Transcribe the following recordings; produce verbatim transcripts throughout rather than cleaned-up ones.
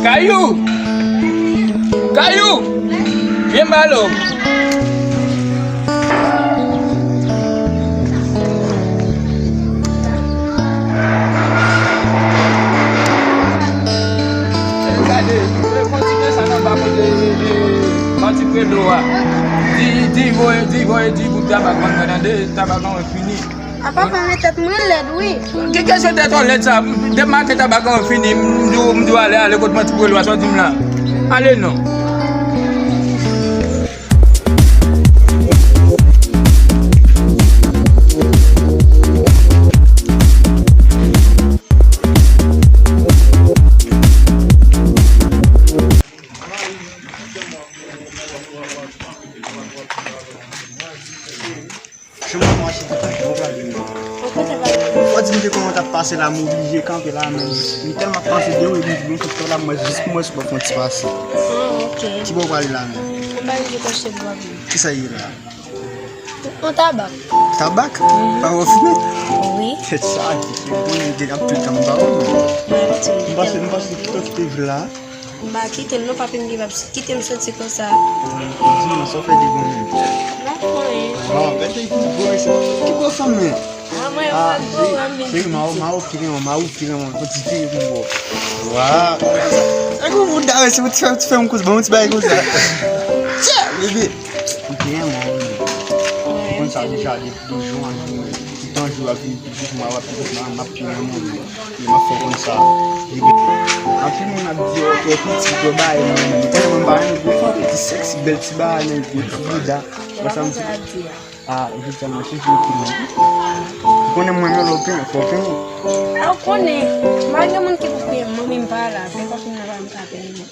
Kayou! Kayou! Vyen m pale w. Gade, fon ti pye sa nan ba kote, e, e, manti prelo a. Di, di voye, di voye, di bout tabak ban mwen tande, tabak an fini. Apa pa men tèt mwen lèd wi. Ki kesyon tèt an lèd sa? Depi maten tabak an fini, m di w, m di w ale, ale kot manti prelo a, sa w di m la? Ale non. Chanm nan mache tout tan, bon pale. Ou kote pale? Fò di m de kòman w t ap pase la, m oblije kanpe la, men m tèlman ap panse de ou, epi m sot la, m wè jis pou m wè si w ap fè yon ti pase. Ah, ok. Ki bò w prale la menm? Mwen prale kote w ap viv. Kisa ye la? Yon tabak. Tabak? Mhm. Pa w ap fimen? Wi. Tèt chaje, frè, bon, m gen anpil tan m pa wè w. Mèsi. M panse, m panse ki tan w kite vil la. M pa kite l non, papi m gen p ap kite m soti konsa. Di mwen, sa w fè de bon menm? M pa fè anyen. Bon, gade ki gwo mesye. Ki gwo fanm men? Ah, mwen, ah, mwen gwo, cheri, mwen, cheri, m a, m a okipe mwen, m a okipe mwen, fò ti firi pou mwen. Wa. E kou bouda, wè, se pou ti fè, ti fè yon kouz, bon, ti bagay konsa. Tchè, bebe. M te renmen w, wi. Ou konn sa deja, depi jou an jou, tout an jou, ap vin pi dousman, w ap pi dousman, m ap pi renmen w, wi. E m ap fè w konn sa. Anpil moun ap di, "Oh, twò piti, twò bagay, non, non, non." Tèlman m pa renmen gwo fanm, ti sèksi, bèl ti bagay, men gwo ti bouda. Wè sa m di? Ah, jodi a mwen chanje opinyon. Ou konnen mwen menm lè w penyen, fò w penyen. Ah, ou konnen, m pa gen moun ki pou penyen m, mwen menm pa la, fè kòm si m nan pa m ka penyen mwen.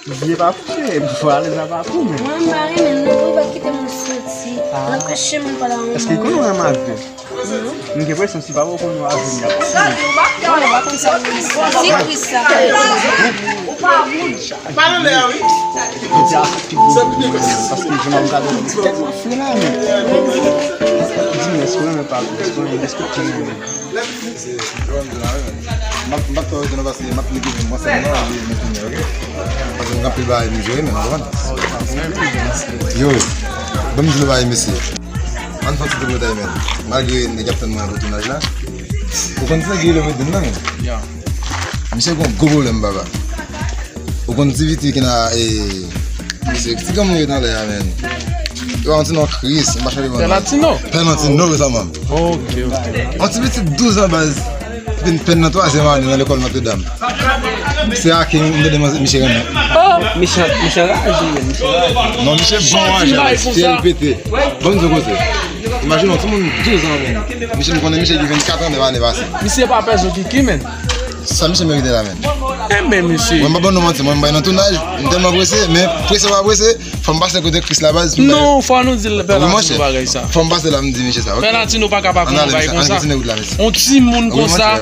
Vye pa pou se, pou alèz la pa pou men. Mwen m pa renmen non, pou pa kite moun soti, ah, anpeche moun pale a yon moun. Èske l konn ou renmen avè l? Non. M gen enpresyon si papa w konn ou avè l, y ap tiye. Mwen pa konn sa, mwen pa konn sa. Di Kris sa. Ou pa moun. Pale lè a wi. Kote a pi gwo moun, paske jan m ap gade w, tèlman fre la, men. Di m, èske w renmen pa, èske w renmen, èske w renmen? Se John la, wi, men. M ap, m ap fè w rete non, paske m ap leve menm, mwen sèlman, li menm kounye a, oke? Paske m gen anpil bagay pou m jere, men, w konprann? Yo, ban m di nou bagay, mesye. Ann fè yon ti tripotay, men. Malgre nèg y ap tann mwen nan tounaj la, ou konn sa ki rele Redden nan, men? Ya. Misye gon gwo pwoblèm, papa. Ou konn ti piti ki nan, e, misye, ti granmoun yo nan lè a, men. Yo ba yon ti non Chris, m pa chanje bon non. Pè Latino? Pè Latino, sa, man. Ok, ok. Yon ti pitit douz an, baz, vin pèn nan twazyèm ane nan lekòl Notre Dame. Se a ke m tande misye renmen. Oh, misye, misye raje, misye raje. Non, misye bon raje, fyèl pete. Bon, se koze. Imajine yon timoun douz an, men. Misye, m konnen misye gen vennkat an depi ane pase. Misye pa pè zo kiki, men. Sa misye merite la, men. Enben, mesye. Mwen, m pa ban nou manti, mwen, m bay nan tounaj, m tèlman prese, men prese pa prese, fò m pase kote Chris la, baz. Non, fò nou di l, Pè Latino bagay sa. Fò m pase la, m di misye sa, ok? Pè Latino pa ka pa konn yon bagay konsa. Ann kontinye wout la, mesye. Yon timoun konsa.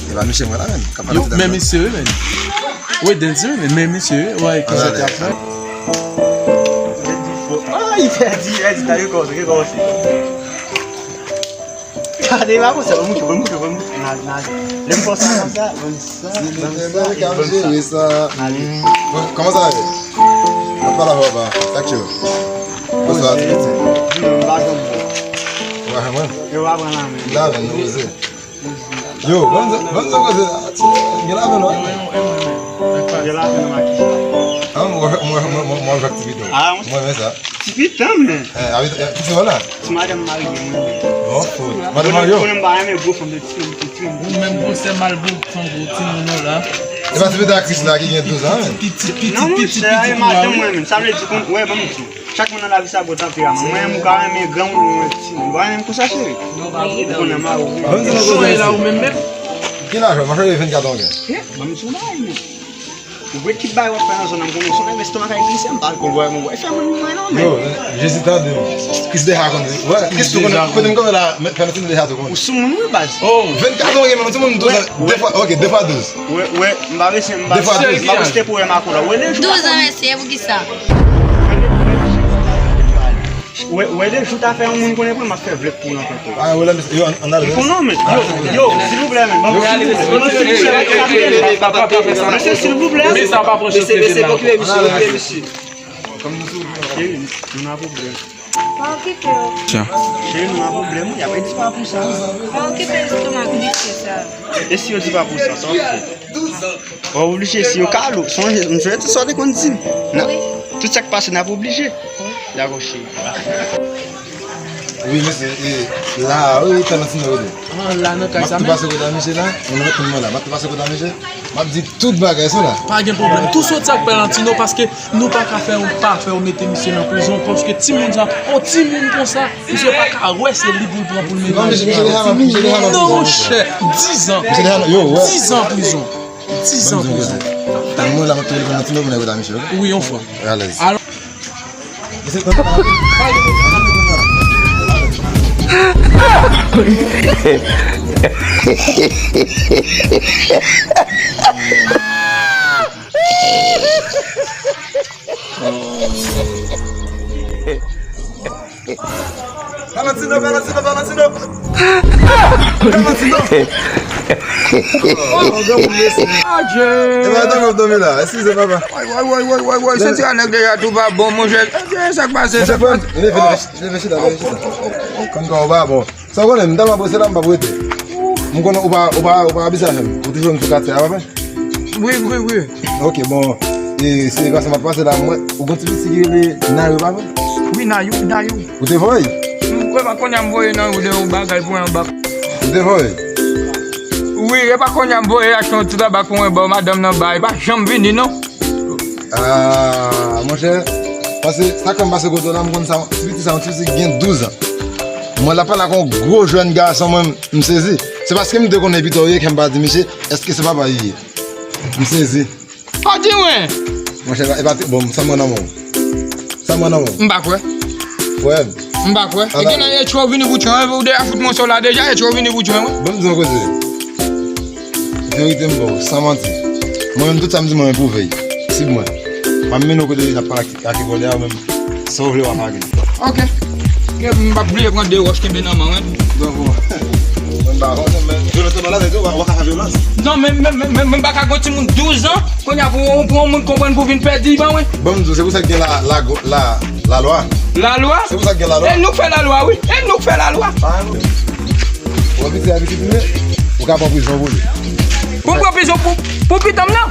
E pa misye mwen la menm, k ap pale. Men misye wi, men. Wi, Dens wi, men, men misye wi, wè, ki sa k ap fè. Ay, pèdi, pèdi, ta rekòmanse, rekòmanse. Gade, pa konsa, ban m moutre, ban m moutre, ban m moutre. Nal, nal. Lè m fè sa konsa, ban m sa, ban m sa, ban m sa. Kòman sa va ye? N ap pale avè w, papa. Sa k cho? Bonswa, ti pitit. Di m, m pa janm bon. Ou pa janm bon? Yo, pa pran la men. La men, nou poze. Yo, ban m, ban m koze, a, ti, gen lapenn, wi. Gen lapenn nan makis la. A, mwen, mwen, mwen, mwen, mwen jwe ak ti pitit. A, mwen renmen sa. Ti pitit, men. Eh, a, ti pitit, wala. Ti madanm marye, mwen renmen. Bon, fò. Madanm marye. Konnen m pa renmen gwo fanm de ti, ti, ti. Ou menm gwosè mal gwo fanm gwo timoun ou la. E pa ti pitit aktris la ki gen douz an, men. Pitit, pitit, pitit, pitit. Non, monchè, e madanm mwen menm. Sa vle di, kon, wè, ban m di. Chak moun nan lavi sa gon tanperaman. Mwen menm ou ka renmen granmoun ou renmen timoun. Ou pa renmen m konsa, cheri? Ou konnen m a ou. Ban m di nou koze la ou menm menm. Ki laj ou? M ap chanje vennkat an gen. Eh, ban m di w bagay menm. Ou wè ki bagay w ap fè nan zòn nan, m konnen w se yon nèg estomak ay glise, m pa al konn bwè, mwen bwè. Fè moun mwen non, men. Yo, Jezi tande m. Kris deja konnen. Wè, Kris tou konnen. Kote m kanpe la, Pè Latino deja tou konnen. Ou sou moun wi baz. Oh, vennkat an gen, men yon timoun douz an, de fwa, ok, de fwa douz. Wè, wè, m pa resi, m pa resi te pwoblèm ak ou la. Wè le jou. Douz an, mesye, poukisa? Wè, wè, de jou ta fè yon moun konnen mwen, m ap fè vlèk pou rankontre w. Ah, wè, la, mesye, yo, ann, ann ale. Konnen, men, yo, yo, silvouplè, men, ban m, silvouplè, silvouplè, mesye, silvouplè. Mesye, mesye, mesye, mesye. Cheri, nou nan pwoblèm. Pa okipe yo. Cheri, nou nan pwoblèm, wi, y ap di pa pou sa. Pa okipe estomak visye sa. E si yo di pa pou sa, sa w ap fè? W ap oblije si yo kale w. Sonje, m sonje tout sa w te konn di m. Tout sa k pase, n ap oblije. Dakò, cheri. Wi, mesye, e, la, wi, Talantino rele. Ah, la, nan kay sa menm. M ap tou pase kote misye la. Mwen, mwen, mwen la. M ap tou pase kote misye. M ap di tout bagay, sa la. Pa gen pwoblèm. Tou soti ak Talantino, paske nou pa ka fè yon pa fè yo mete misye nan prizon, paske timoun sa, yon timoun konsa, misye pa ka wè se li pou l pran pou l mete misye nan prizon. Non, monchè, diz an. Diz an prizon. Diz an prizon. Mwen la, mwen tou telefòn nan ti nèg, mwen la, mesye, ok? Wi, yon fwa. Alèz. Alò. Valentino, Valentino, Valentino! Valentino! Oh, granmoun, mèsi. Adje! E pa tan m ap dòmi la. Eskize, papa. Way, way, way, way, way, way. Senti a nèg deja tou pa bon, monchè. Adje, sa k pase, sa k pase? Leve, leve, leve, chita, leve, chita. Kòm kwa ou pa bon. Sa w konnen, m tèlman prese la, m p ap rete. M konnen ou pa, ou pa, ou pa abitye avè m. Ou toujou wè m sou katye a, pa vre? Wi, wi, wi. Ok, bon. E se grasa m ap pase la, m wè ou gon ti pitit ki rele Nayou, pa vre? Wi, Nayou, Nayou. Ou te voye? M kwè pa konnen m voye nan ou de yon bagay pou yon bak. Ou te voye? Wi, e pa konnen m voye achte yon ti tabak pou mwen ba w, madanm nan bay. Pa janm vini, non. Ah, monchè, paske sa k fè m pase kote w la, m konn sa, ti pitit sa, yon ti pitit ki gen douz an. Mwen la pale ak yon gwo jèn gason, mwen, m sezi. Se paske m te konnen pito ye, ke m pa di misye, èske se papa li ye? M sezi. Pa di mwen! Monchè, e pa, e pa, bon, sa mwen nan men w. Sa mwen nan men w. M pa kwè. Frè m. M pa kwè. E gen nan etcho vini pou tchwen, ou deja fout mwen sou la deja, etcho vini pou tchwen, wi. Bon, m di yon koze. Verite m ba w, san manti. Mwen menm, tout sa m di, mwen epwouve. Sib mwen. M ap mennen w kote n ap pale ak, ak vòlè a, ou menm, sa w vle w ap pale. Ok. Ke m p ap bliye pran de wòch kenbe nan men w, wi. Bon, bon. Mwen m pa konn, men vyolans nan bagay yo, w a, w a ka fè vyolans. Non, men, men, men, men, men m pa ka gon timoun douz an, kounye a pou yon, pou yon moun konprann pou vin pèdi ban, wi. Bon, m di w, se pou sa k gen la, la, la, lalwa. Lalwa? Se pou sa k gen lalwa. E nou k fè lalwa, wi. E nou k fè lalwa. Ah, wi. Ou abitye a pitit li, ou ka pran prizon pou li. Pou m pran prizon pou, pou pitit m nan?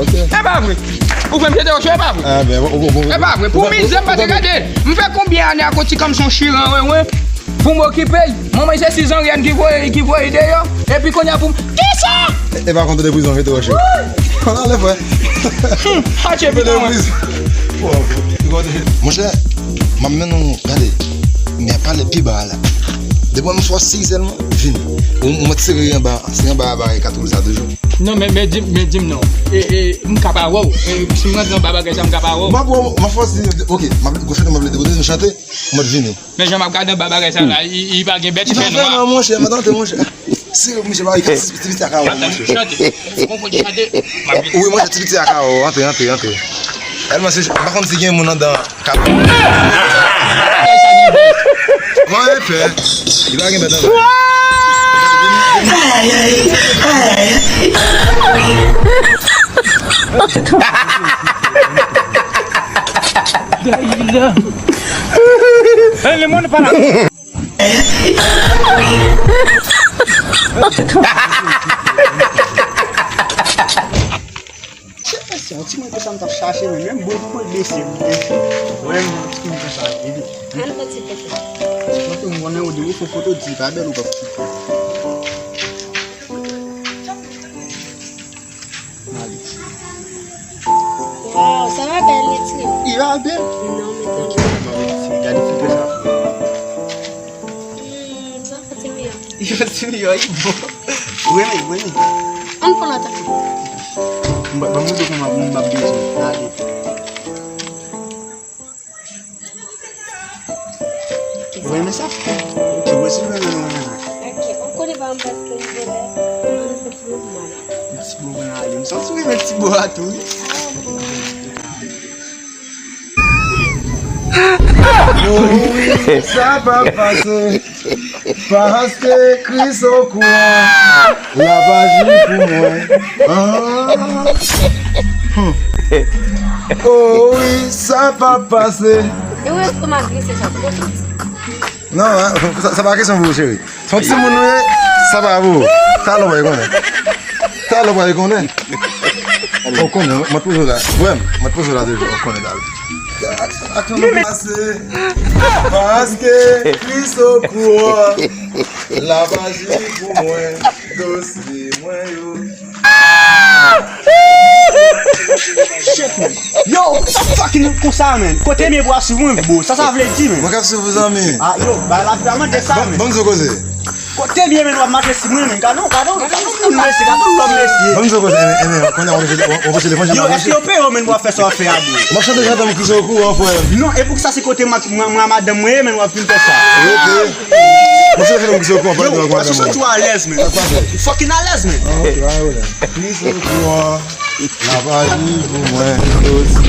Ok. E pa vre. Ou fè m jete wòch, e pa vre. Ah, ben, ou, ou, ou, e pa vre. Pou mizè m pa te gade. M fè konbyen ane a koti kòm se yon chiran, wen, wen. Pou m okipe l. Manman se sizanryèn ki voye, ki voye deyò. Epi kounye a pou m. Kisa? E, e pa kontre prizon, jete wòch. Wi. Ann ale, frè. Hmm, atye pita mwen. Monchè, m ap mennen w, gade, men pale pi ba a la. Depi m fò siy sèlman, vini. Ou, ou mèt sere anba, se anba a bagay katwouv sa toujou. Non, men, men di m, men di m non. E, e, m ka pa wè w. E, si m rantre anba bagay sa, m ka pa wè w. M ap wè w, m ap fò siy, ok, m ap, gwo chante m ap lete kote nou chante, m ap vini. Men jan m ap gade anba bagay sa la, li, li pa gen bèt fè nwa. Non, monchè, m ap tande, monchè. Si misye pa wè, ti piti a ka wè, monchè. Chante. Ou konprann chante? Wi, monchè, ti piti a ka wè, antre, antre, antre. Tèlman se, m pa konn si gen moun anndan kap. Bagay sa gen bèt. Mwen fè. Li pa gen bèt anndan. Hey, le monde parle. Se yon ti mwen konsa m t ap chache, men menm bon pou mwen bese m te. Vrèman, yon ti mwen konsa, vini. Al pran ti foto. Ti foto, m konnen ou di ou fè foto di pa bèl ou p ap kite. Malik. Waw, sa va bèl, wi, ti. Li pa bèl? Non, men tankou. Gade filtè sa. Hmm, sa fè ti miyò. Li fè ti miyò, li bon. Ou renmen, ou renmen. Ann pran lòt la. M pa, ban m montre kòman m ap bezwen. Gade. Ou renmen sa? Ou wè si ou renmen, ou renmen. Ok, ou konnen pa m paske m gen lè. Mwen fè ti mouvman. Ti mouvman ale. M santi ou renmen ti bo a tou, wi. Ah, ok. Oh wi, sa p ap pase. Paske Kris okouran, l ap aji pou mwen. Ah. Hmm. Oh wi, sa p ap pase. E ou estomak glise sa. Non, hein, sa, sa pa kesyon pou ou, cheri. Se yon timoun nou ye, sa pa pou ou. Talè w pral konnen. Talè w pral konnen. Ou konnen, mwen t poze w la. Wè m, mwen t poze w la deja, ou konnen talè. Aksyon, aksyon, pase. Paske Kris okouran, l ap aji pou mwen, dosye mwen yo. Shit, man. Yo, what the fuck you konsa, man? Kote men bwa sou mwen, bro? Sa sa vle di, man? Mwen k ap swiv ou, zanmi. Ah, yo, ba la ta mande sa, man. Ban m di w koze. Kote byen men w ap mache sou mwen, men gade, gade, gade moun mesye, gade lòm mesye. Ban m di w koze, enben, enben, kounye a w anpeche, w anpeche levanjil la mache. Yo, èske yo peye w men w ap fè sa w ap fè a, bro? M ap chante chante m ki se okouran, frè m. Non, e poukisa se kote mwen, mwen a madanm mwen ye men w ap vin fè sa? Ok. M ap chante chante m ki se okouran, frè m. Yo, èske w santi w alèz, men? Sa k pase? Ou fucking alèz, men. Ah, ok, pa gen pwoblèm. Ki se okouran, l ap aji pou mwen osi.